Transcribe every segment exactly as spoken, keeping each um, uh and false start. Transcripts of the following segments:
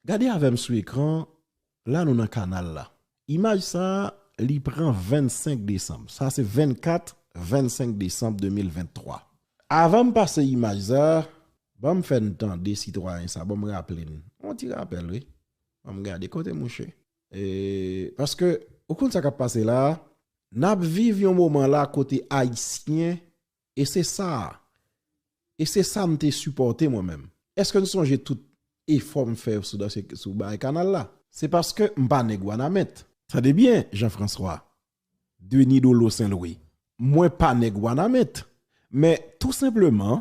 Gade avè m sou ekran, la nou nan kanal la. Imaj sa a, li pran vennsenk desanm. Sa se vennkat, vennsenk desanm de mil venntwa. Avan m pase imaj sa a, ban m fè n tande sitwayen sa, ban m raple n. Yon ti rapèl, wi. Ban m gade kote mouche. E, paske, ou konn sa k ap pase la a? N ap viv yon moman la kote Ayisyen, e se sa, e se sa m te sipòte mwen menm. Èske n sonje tout efò m fè sou dosye, sou bagay kanal la? Se paske m pa nèg Wanament. Tande byen, Jean François, Denis Dolo Saint Louis. Mwen pa nèg Wanament. Men, tou senpleman,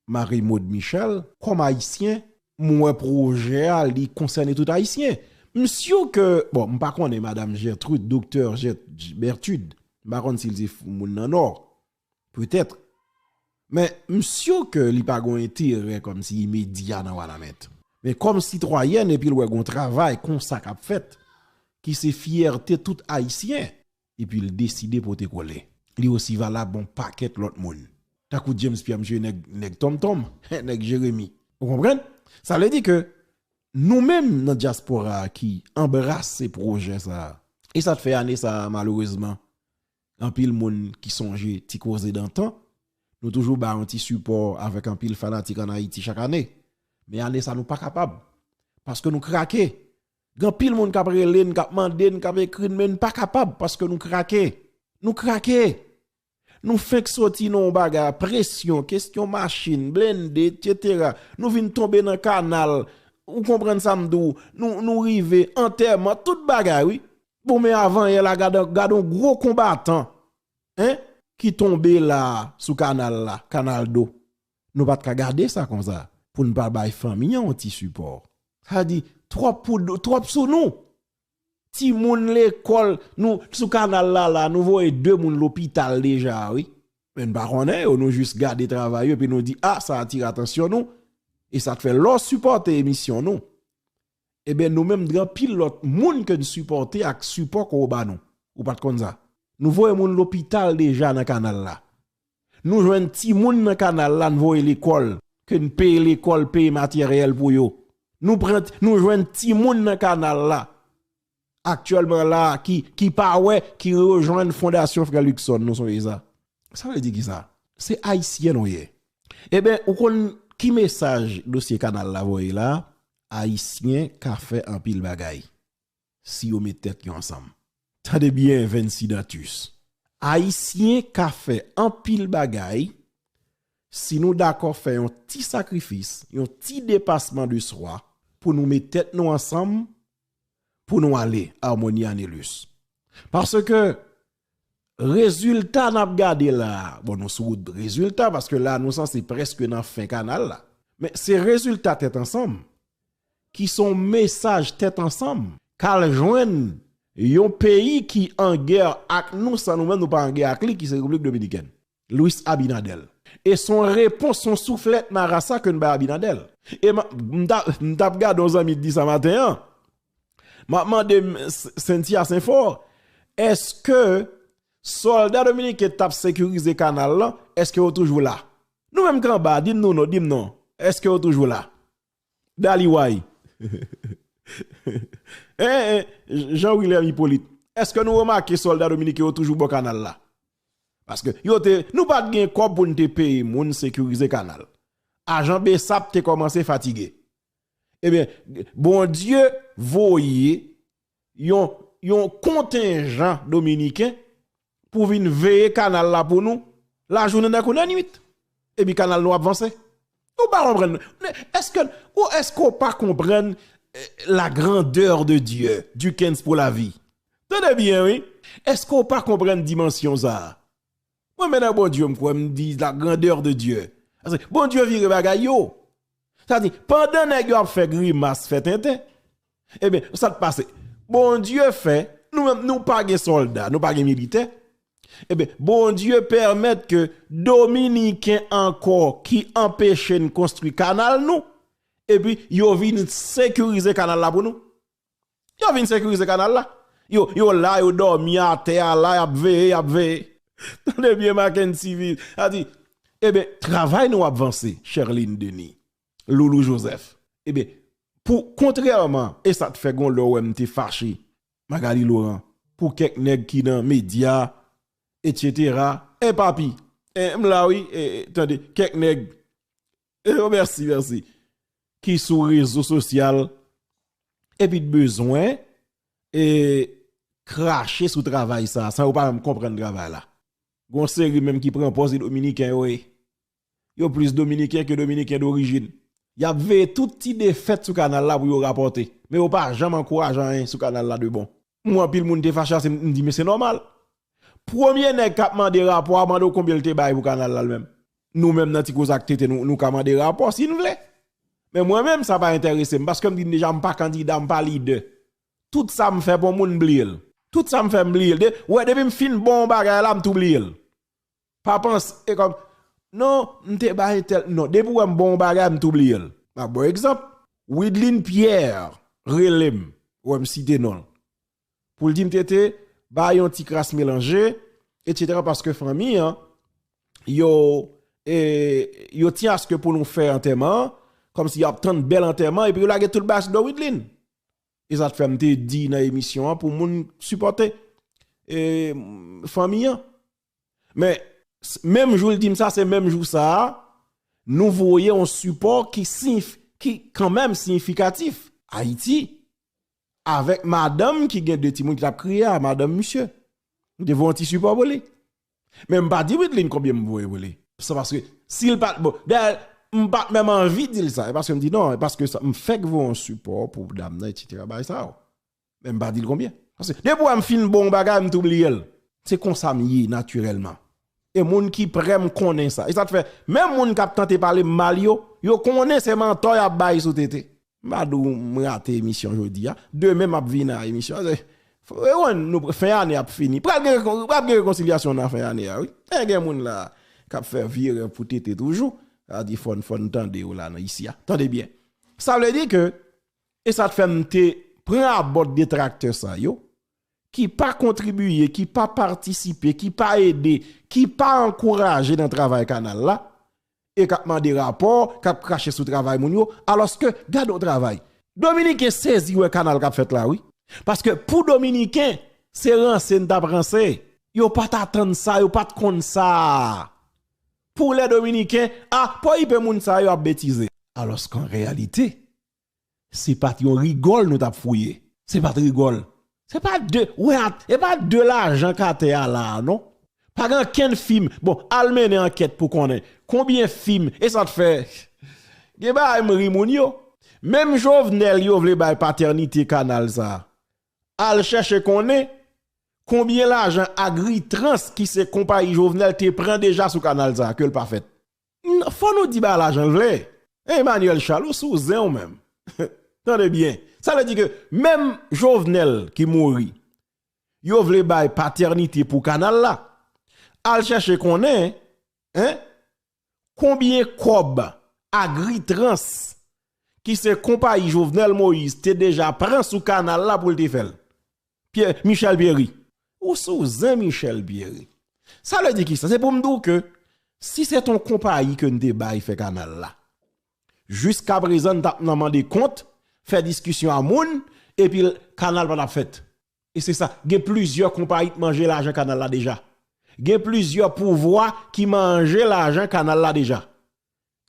Marie Maude Michel, kòm Ayisyen, m wè pwojè a, li konsène tout Ayisyen. M si ke, bon, m pa konnen Madam Gertrude, Doktè Gert-, Gertrude, m pa konn si l se f-, moun nan Nò. Petèt. Men, m si ke li pa gon enterè kòmsi imedya nan Wanament. Men kòm sitwayèn, epi l wè gon travay konsa k ap fèt, ki se fyète tout Ayisyen, epi l deside pote kole. Li osi valab yon pakèt lòt moun. Tankou James Pierre, misye nèg, nèg Tonmtonm, nèg Jeremi. Ou konprann? Sa vle di ke nou menm nan dyaspora a ki anbrase pwojè sa a. E sa t fè ane sa a, malerezman, anpil moun ki sonje ti koze dantan, nou toujou ba yon ti sipò avèk anpil fanatik ann Ayiti chak ane. Men ane sa a, nou pa kapab. Paske nou krake. Gen anpil moun k ap rele n, k ap mande n, k ap ekri n, men n pa kapab paske nou krake. Nou krake. Nou fenk soti nan yon bagay, presyon, kesyon machin, blende, etsetera. Nou vin tonbe nan kanal. Ou konprann sa m di w? Nou, nou rive, antèman, tout bagay, wi. Bon, men avan yè la, gad, gad yon gwo konbatan, en, ki tonbe la, sou kanal la, Kanal Do. Nou pa t ka gade sa konsa, pou n pa bay fanmi an yon ti sipò. Sa di, twòp pou, twòp sou nou. Timoun lekòl, nou, sou kanal la, la, nou voye de moun lopital deja, wi. Men n pa konnen yo, nou jis gade travay yo, epi nou di, a, sa atire atansyon nou. E sa k fè lè w sipòte emisyon nou, ebyen, nou menm, gen anpil lòt moun ke n sipòte ak sipò ke w ba nou. Ou pa t konn sa? Nou voye moun lopital deja nan kanal la. Nou jwenn timoun nan kanal la, n voye lekòl, ke n peye lekòl, peye materyèl pou yo. Nou pran, nou jwenn timoun nan kanal la, aktyèlman la, ki, ki pa wè, ki rejwenn Fondasyon Frè Luckson, nou sonje sa. Sa vle di kisa? Se Ayisyen nou ye. Ebyen, ou konn ki mesaj dosye kanal la voye la? Ayisyen ka fè anpil bagay si yo met tèt yo ansanm. Tande byen, Vency Dantus. Ayisyen ka fè anpil bagay si nou dakò fè yon ti sakrifis, yon ti depasman de swa pou nou met tèt nou ansanm, pou nou ale, Harmonie Anelus. Paske rezilta n ap gade la, bon, nou sou wout rezilta, paske la, nou sanse prèske nan fen kanal la. Men se rezilta tèt ansanm, ki se yon mesaj tèt ansanm, k al jwenn yon peyi ki an gè ak nou, san nou menm nou pa an gè ak li, ki se Repiblik Dominikèn. Luis Abinader. E se yon repons, se yon souflèt marasa ke n bay Abinader. E m, m ta, m t ap gade yon zanmi di sa maten an. M ap mande m, S-, Cynthia Saint-Fort, èske sòlda dominiken t ap sekirize kanal lan, èske yo toujou la? Nou menm k anba, di m nou non, di m non. Èske yo toujou la? Daliway. En, en, Jean William Hyppolite, èske nou remake sòlda dominiken yo toujou bò kanal la? Paske yo te, nou pa t gen kòb pou n te peye moun sekirize kanal. Ajan BSAP te kòmanse fatige. Ebyen, Bondye voye yon, yon kontenjan dominiken pou vin veye kanal la pou nou, lajounen nan kou nan nwit. Epi kanal nou ap vanse. Ou pa konprann. Èske, ou, èske w pa konprann, eh, la grandeur de Dieu, Dickens pour la vie? Tande byen, wi. Èske w pa konprann dimansyon sa a? Mwen menm nan Bondye m kwè, m di la grandeur de Dieu. Paske Bondye vire bagay yo. Sa di, pandan nèg yo ap fè grimas, fè tenten, ebyen, sa k pase? Bondye fè, nou menm, nou pa gen sòlda, nou pa gen militè. Ebyen, Bondye pèmèt ke Dominiken ankò ki anpeche n konstwi kanal nou, epi yo vin sekirize kanal la pou nou. Yo vin sekirize kanal la. Yo, yo la, yo dòmi atè a la, y ap veye, y ap veye. Tande byen, Mackenzie Civil. Sa di, ebyen, travay nou ap vanse, Sherline Denis, Loulou Joseph. Ebyen, Pou, kontrèman, e sa t fè gon lè w wè m te fache, Magali Laurent, pou kèk nèg ki nan medya, etsetera. E papi, e, m la wi, e, e, tande, kèk nèg, e, oh, mèsi, mèsi, ki sou rezo sosyal, epi t bezwen, e, krache sou travay sa, san yo pa menm konprann travay la. Gon seri menm ki pran pòz se dominiken yo ye. Yo plis dominiken ke dominiken dorijin. Y ap veye tout ti defèt sou kanal la pou yo rapòte. Men yo pa janm ankouraje anyen sou kanal la de bon. M wè anpil moun te fache a, se, m di, men se nòmal. Premye nèg k ap mande rapò a, mande w konbyen l te bay pou kanal la l menm. Nou menm nan Ti Koze ak Tete, nou, nou ka mande rapò si n vle. Men mwen menm, sa pa enterese m, paske m di n deja, m pa kandida, m pa lidè. Tout sa m fè pou moun, m bliye l. Tout sa m fè, m bliye l. De, wè, depi m fin bon yon bagay la, m tou bliye l. Pa panse, e kòm, non, m te bay entèl. Non, depi w wè m bon yon bagay, m tou bliye l. M ap ba w egzanp. Widlin Pierre rele m, wè m site non l. Pou l di m, Tete, bay yon ti kras melanje, etsetera, paske fanmi an, yo, e, yo tyen aske pou nou fè antèman an, kòmsi y ap tann bèl antèman, epi yo lage tout bagay sou do Widlin. E sa t fè m te di nan emisyon an pou moun sipòte, e, fanmi an. Men, s-, menm jou l di m sa, se menm jou sa a, nou voye yon sipò ki siyif-, ki kanmenm siyifikatif. Ayiti, avèk madanm ki gen de timoun ki t ap kriye a, madanm misye. M te voye yon ti sipò pou li. Men m pa di Widlin konbyen m voye pou li. Se paske, si l pa t, bon, dayè, m pa t menm anvi di l sa. E paske m di non, e paske sa, m fèk voye yon sipò pou dam nan, etsetera, bagay sa yo. Men m pa di l konbyen. Paske depi w wè m fin bon yon bagay, m tou bliye l. Se konsa m ye natirèlman. E moun ki prè m konnen sa. E sa t fè, menm moun k ap tante pale m mal yo, yo konnen se mantò y ap bay sou Tete. M pa di w m rate emisyon jodi a. Demen m ap vin a emisyon an. Se, e wè nou, fen ane ap fini. Pral gen, pral gen rekonsilyasyon nan fen ane a, wi. E gen moun la k ap fè vye rèv pou Tete toujou. Sa di fò n, fò n tande yo la nan isi a. Tande byen. Sa vle di ke, e sa t fè m te pran abòd detraktè sa yo, ki pa kontribiye, ki pa patisipe, ki pa ede, ki pa ankouraje nan travay kanal la, e k ap mande rapò, k ap krache sou travay moun yo, alòske, gade yon travay. Dominiken sezi wè kanal k ap fèt la, wi. Paske pou Dominiken, se ranse n t ap ranse. Yo pa t atann sa, yo pa t konn sa. Pou lè Dominiken, a, pa okipe moun sa yo ap betize. Alòske an reyalite, se pa t yon rigòl nou t ap fouye. Se pa t rigòl. Se pa de, wè, at-, e pa de lajan k atè a la a, non. Pa gen ankenn fim. Bon, al mennen ankèt pou konnen konbyen fim, e sa t fè. Gen bagay m ri moun yo. Menm Jovenel yo vle bay patènite kanal sa a. Al chèche konnen konbyen lajan Agritrans ki se konpayi Jovenel te pran deja sou kanal sa a, ke l pa fèt. N-, fò nou di bagay la jan l vle. Emmanuel Charles, ou sou zen ou menm. Tande byen. Sa vle di ke menm Jovenel ki mouri, yo vle bay patènite pou kanal la. Al chèche konnen, en, konbyen kòb Agritrans, ki se konpayi Jovenel Moïse, te deja pran sou kanal la pou l te fè l. Pierre, Michel Pierry. Ou sou zen Michel Pierry. Sa vle di kisa? Se pou m di w ke si se t on konpayi ke n te bay fè kanal la, jiskaprezan n t ap nan mande kont, fè diskisyon a moun, epi l-, kanal pa t ap fèt. E se sa, gen plizyè konpayi ki manje lajan kanal la deja. Gen plizyè pouvwa ki manje lajan kanal la deja.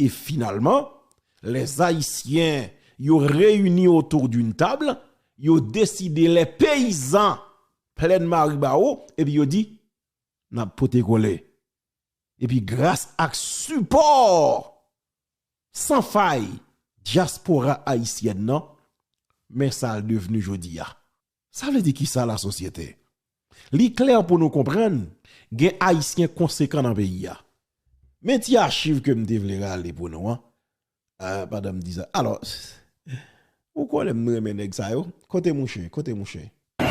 E finalman, lèzayisyen yo reyini otou d'une table, yo deside, lè peyizan plèn Maribawo, epi yo di, n ap pote kole. Epi gras ak sipò san fay dyaspora ayisyèn nan, men sa l devni jodi a. Sa vle di kisa, lasosyete? Li klè pou nou konprann, gen Ayisyen konsekan nan peyi a. Men ti achiv ke m te vle rale pou nou an, a, pandan m di sa. Alò, ou konnen m renmen nèg sa yo. Kote mouche? Kote mouche?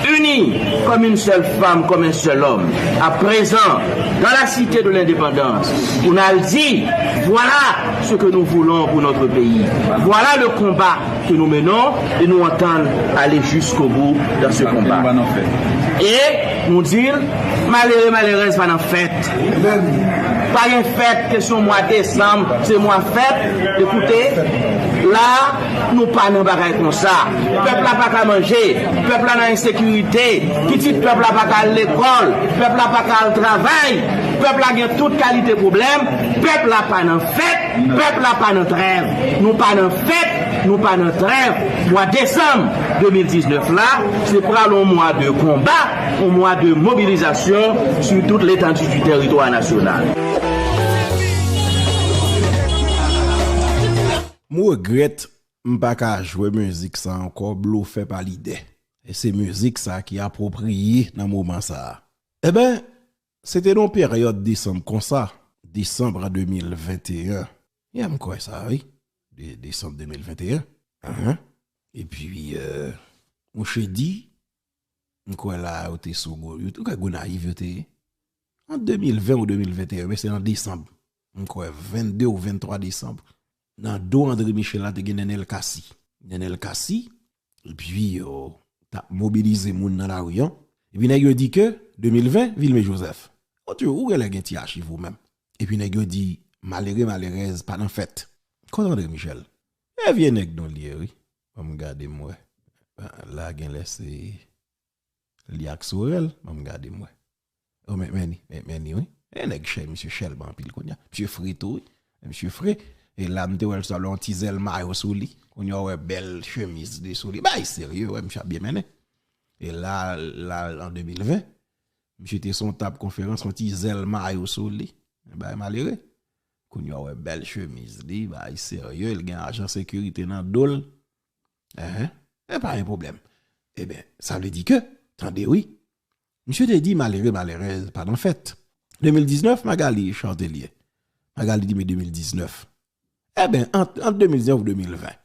Unis comme une seule femme, comme un seul homme, à présent, dans la cité de l'indépendance, pou n al di, voilà ce que nous voulons pour notre pays. Voilà le combat que nous menons et nous entendons aller jusqu'au bout dans ce combat. E nou di l, malere, malerèz pa nan fèt. Pa gen fèt, kesyon mwa desanm, se mwa fèt. Ekoute, la, nou pa nan bagay konsa. Pèp la pa ka manje, pèp la nan ensekirite, pitit pèp la pa ka al lekòl, pèp la pa ka al travay, pèp la gen tout kalite pwoblèm, pèp la pa nan fèt, pèp la pa nan trèv. Nou pa nan fèt, nou pa nan trèv. Mwa desanm de mil diznèf la, se pral yon mwa de konba, yon mwa de mobilizasyon sou tout letandi di tèritwa nasyonal. M regrèt m pa ka jwe mizik sa ankò, Blofè pa lidè. E se mizik sa ki apwopriye nan moman sa a. Ebyen, se te nan peryòd desanm konsa, desanm an de mil venteyen. Ya, m kwè sa, wi. De, desanm de mil venteyen. Ahan. Epi, euh, mouche di, m kwè la, yo te sou Go-, yo te, ou kwè Gonayiv yo te ye? An de mil ven ou de mil venteyen, men se nan desanm. M kwè vennde ou venntwa desanm. Nan do André Michel la, te gen Nenel Cassy. Nenel Cassy, epi yo t ap mobilize moun nan lari an. Epi nèg yo di ke de mil ven, Vilmé Joseph. Ou toujou, ou genlè gen ti achiv ou menm. Epi nèg yo di, malere, malerèz, pa nan fèt. Kote André Michel? E vye nèg nou li ye, wi. Ban m gade m wè. La genlè se li ak Sorel, ban m gade m wè. O, men, men li, men, men li, wi. E nèg chè, misye chèlbè anpil kounye a. Misye fre tou, wi. Misye fre. E la, m te wè l sou yon ti zèl mayo sou li. Kounye a, w wè bèl chemiz li sou li. Bagay serye, wè, misye ap byen mennen. E la, la, an de mil ven, misye te sou yon tab konferans, yon ti zèl mayo sou li. Bagay malere. Kounye a, w wè bèl chemiz li, bagay serye, li gen ajan sekirite nan do l. Enhen, e pa gen pwoblèm. Ebyen, sa vle di ke, tande wi, misye te di malere malerèz pa nan fèt. De mil diznèf, Magali chante li ye. Magali di, men de mil diznèf. Ebyen, ant, ant de mil diznèf ou de mil ven.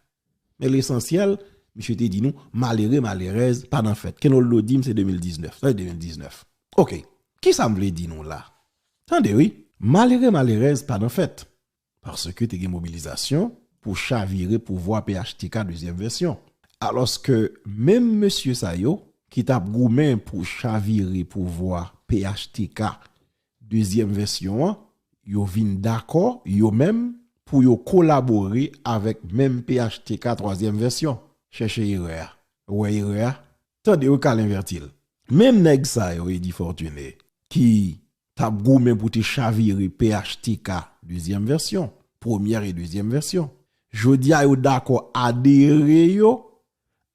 Men lesansyèl, misye te di nou, malere malerèz pa nan fèt. Kenoldo di m se de mil diznèf. Sa se de mil diznèf. Oke, kisa m vle di nou la? Tande wi, malere malerèz pa nan fèt. Paske te gen mobilizasyon pou chavire pouvwa P H T K dezyèm vèsyon. Alòske menm mesye sa yo ki t ap goumen pou chavire pouvwa P H T K dezyèm vèsyon an, yo vin dakò, yo menm, pou yo kolabore avèk menm P H T K twazyèm vèsyon. Chèche erè a. Ou wè erè a? Tande yo ka envèti l. Menm nèg sa yo, Eddy Fortuné, ki t ap goumen pou te chavire P H T K dezyèm vèsyon, premyè e dezyèm vèsyon. Jodi a, yo dakò adere yo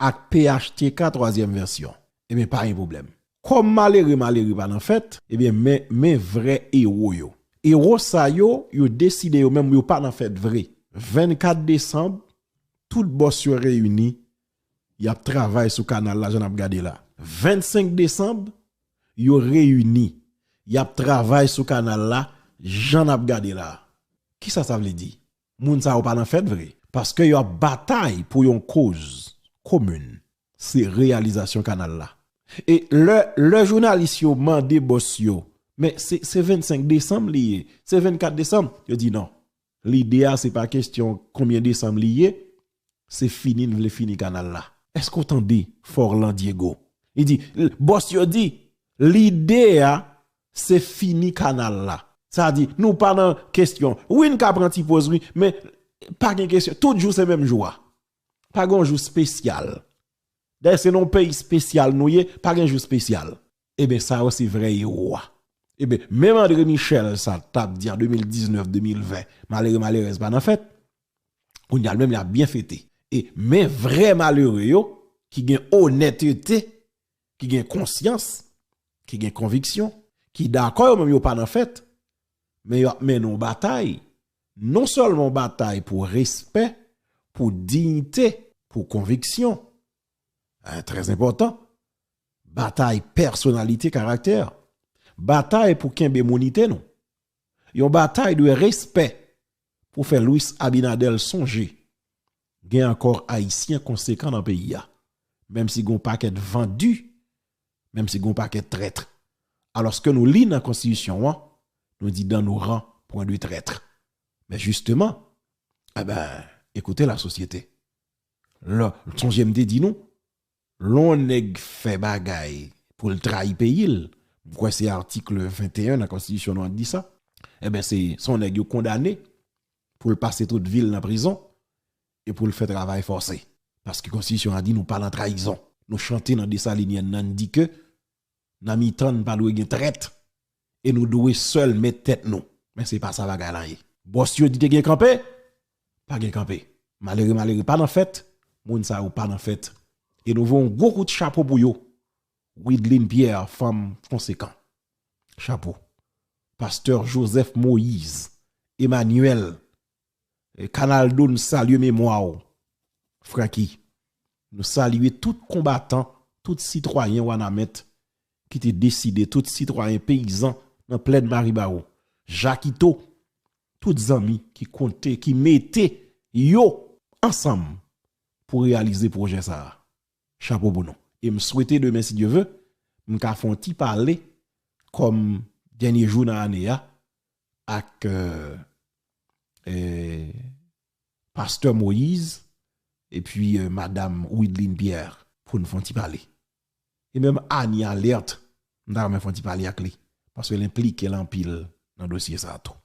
ak P H T K twazyèm vèsyon. Ebyen, pa gen pwoblèm. Kòm malere malere pa nan fèt, ebyen, men, men vrè ewo yo. Ewo sa yo, yo deside yo menm, yo pa nan fèt vre. Vennkat desanm, tout bòs yo reyini, y ap travay sou kanal la, jan n ap gade la. Vennsenk desanm, yo reyini, y ap travay sou kanal la, jan n ap gade la. Kisa sa vle di? Moun sa yo pa nan fèt vre, paske y ap batay pou yon koz komin, se reyalizasyon kanal la. E lè, lè jounalis yo mande bòs yo, men se, se vennsenk desanm li ye, se vennkat desanm, yo di non. Lide a, se pa kesyon konbyen desanm li ye, se fini n vle fini kanal la. Èske w tande Forlan Diego? Li di, bòs yo di, lide a, se fini kanal la. Sa di, nou pa nan kesyon. Wi, n ka pran ti poz, wi, men pa gen kesyon. Tout jou se menm jou a. Pa gen yon jou espesyal. Dayè, se nan yon peyi espesyal nou ye, pa gen jou espesyal. Ebyen, sa yo se vrè ewo a. Ebyen, menm André Michel sa t ap di an de mil diznèf, de mil ven, malere malerèz pa nan fèt. Kounye a, li menm, li ap byen fete. E men vrè malere yo, ki gen onètete, ki gen konsyans, ki gen konviksyon, ki dakò yo menm yo pa nan fèt, men yo ap mennen yon batay. Non sèlman yon batay pou respè, pou diyite, pou konviksyon. Trè enpòtan. Batay pèsonalite, karaktè. Batay pou kenbe mounite nou. Yon batay de respè pou fè Luis Abinader sonje gen ankò Ayisyen konsekan nan peyi a. Menm si gen yon pakèt vandi, menm si gen yon pakèt trèt. Alòske nou li nan konstitisyon an, nou di dans nos rangs, point de traître. Men jisteman, enben, ekoute lasosyete. Lè, sonje m te di nou, lè yon nèg fè bagay pou l trayi peyi l, m kwè se atik venteyen nan konstitisyon nou an ki di sa, Enben, se se yon nèg yo kondane pou l pase tout vi l nan prizon e pou l fè travay fòse. Paske konstitisyon an di nou pa nan trayizon. Nou chante nan Desalinyèn nan, n di ke nan mitan n pa dwe gen trèt e nou dwe sèl mèt tèt nou. Men se pa sa bagay la ye. Bòs yo di te gen kanpe, pa gen kanpe. Malere, malere pa nan fèt, moun sa yo pa nan fèt. E nou voye yon gwo kout chapo pou yo. Widline Pierre, fanm konsekan. Chapo. Pastè Joseph Moïse, Emmanuel, eh, Canaldo, nou salye memwa w. Francky, nou salye tout konbatan, tout sitwayen Wanament ki te deside, tout sitwayen peyizan nan plèn Maribawou. Jakito, tout zanmi ki konte, ki mete yo ansanm pou reyalize pwojè sa a. Chapo pou nou. E m swete demen, si Dye ve, m ka fè yon ti pale kòm dènye jou nan ane a ak, euh, eh, Pastè Moïse epi, euh, Madam Widline Pierre pou n fè yon ti pale. E menm Annie Alerte, m ta renmen fè yon ti pale ak li, paske l enplike l anpil nan dosye sa a tou.